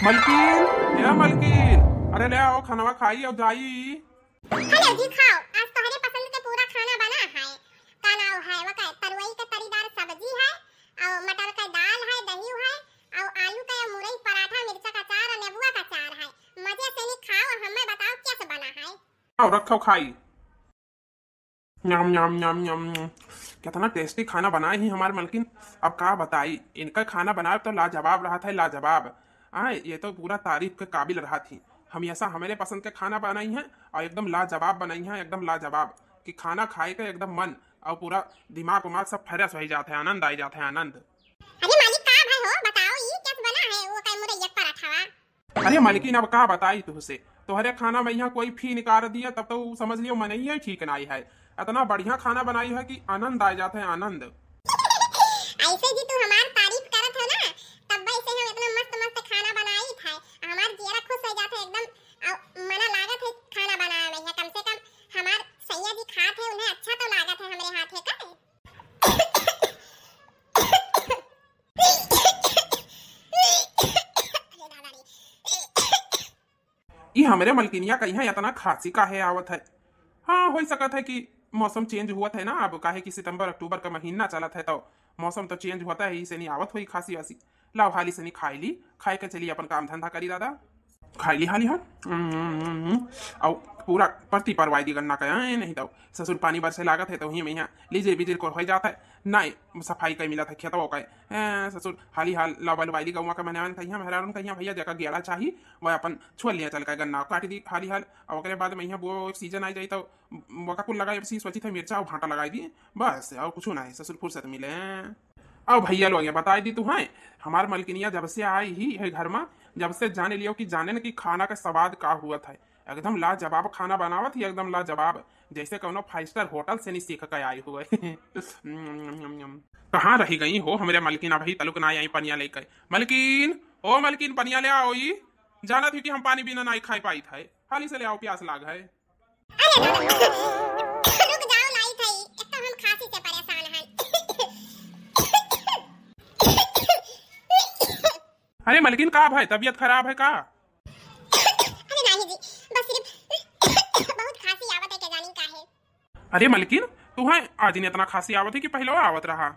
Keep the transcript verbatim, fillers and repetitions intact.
मलकिन, ए मलकिन, अरे ले आओ, खानवा खाई अउ जाई। हेलो जी, खाओ, आज तोहरे पसंद के पूरा खाना बना है। का नाव है, वो का, तरुई के तरीदार सब्जी है, अउ मटर का दाल है, दही है, अउ आलू का मुरई पराठा, मिर्चा का अचार अउ नेबुआ का अचार है। मजे से नी खाओ, हमें बताओ कैसे बना है। आओ, रखो खाई। ञम, ञम, ञम, ञम। कितना tasty खाना बनाए ही हमार मलकिन। अब का बताई, इनका खाना बनाए तो लाजवाब रहत है, लाजवाब। आए, ये तो पूरा तारीफ के काबिल रहत ही। हमेशा हमरे पसंद के खाना बनाई हैं अउ एकदम लाजवाब बनाई हैं, एकदम लाजवाब। कि खाना खाए के एकदम मन अउ पूरा दिमाग उमाग सब fresh होइ जात है, आनंद आइ जात है, आनंद। अरे मालिक, का भाई हो, बताओ, ई कैसे बना है वो का मुरैया पराठावा? अरे मलकिन, अब का बताई तुहसे, तोहरे खाना में यहाँ कोई फी निकाल दिया, तब तो ऊ समझ लियो मनइये ठीक नाई है। इतना बढ़िया खाना बनाई है कि आनंद आ जात है, आनंद। ऐसे जी तू हमार तारीफ करत है ना, तब से हम इतना मस्त मस्त खाना बनाई है, हमार जियरा खुश हो जात है एकदम। अउ मना लागत है खाना बनावे में, कम से कम हमार सैया जी खात है, उन्हें अच्छा तो लागत है हमरे हाथे का। ई हमरे मलकिनिया का यहाँ इतना खांसी काहे आवत है? हाँ, होइ सकत है कि मौसम change हुवत है ना, अब काहे कि सितंबर अक्टूबर का महीना चलत है, तो मौसम तो change होता है, इसे नहीं आवत होई खांसी वासी। लाओ, हाली से नहीं खाई ली, खाए के चली अपन काम धंधा करी दादा। खाई ली हाली, हाँ। हम्म, अउ पूरा परती परवाई दी गन्ना का, हैं, नहीं तो ससुर पानी बरसे लागत है, तो वहीं में यहाँ लीजिर बीजिर को हो जात है। नहीं, सफाई कई मिलत है खेतवा का। ए, ससुर, हाली हाल लावा लुवाई ली गौवा का, मने आन कहिया, मेहरारून कहिया, भैया, जेका गेड़ा चाही, वह अपन छोल लिया चल के गन्ना काट दी हाली हाल। अउ ओकरे बाद में यहाँ वो season आई जाई, तो वका कुल लगाई, अब सी सोची थे मिर्चा अउ भांटा लगाई दी, बस, अउ कुछ नहीं, ससुर फुर्सत मिले। अउ भैया लोग, ये बताई दी तू हैं, हमार मलकिनिया जब से आई ही है घर में, जब से जाने लियो कि जाने न कि खाना का स्वाद का हुआ था। एकदम लाजवाब खाना बनावत ही, एकदम लाजवाब, जैसे कौनो five star hotel से नहीं सीख के आई हुए। कहाँ रही गई हो हमरे मलकिन, अभी तलुक ना आई पनिया लेके। मलकिन, ओ मलकिन, पनिया ले आओ, ई जानत ही कि हम पानी बिना नहीं खाई पाई था, हाली से ले आओ, प्यास लाग है। अरे दादा, रुक जाओ, लाई थई, एक तो हम खांसी से परेशान हन। अरे मलकिन, का भाई, तबीयत खराब है का? अरे नहीं जी, बस सिर्फ बहुत खांसी आवत है, क्या जानी का है। अरे मलकिन, तू है आज इतना खांसी आवत है कि पहले आवत रहा?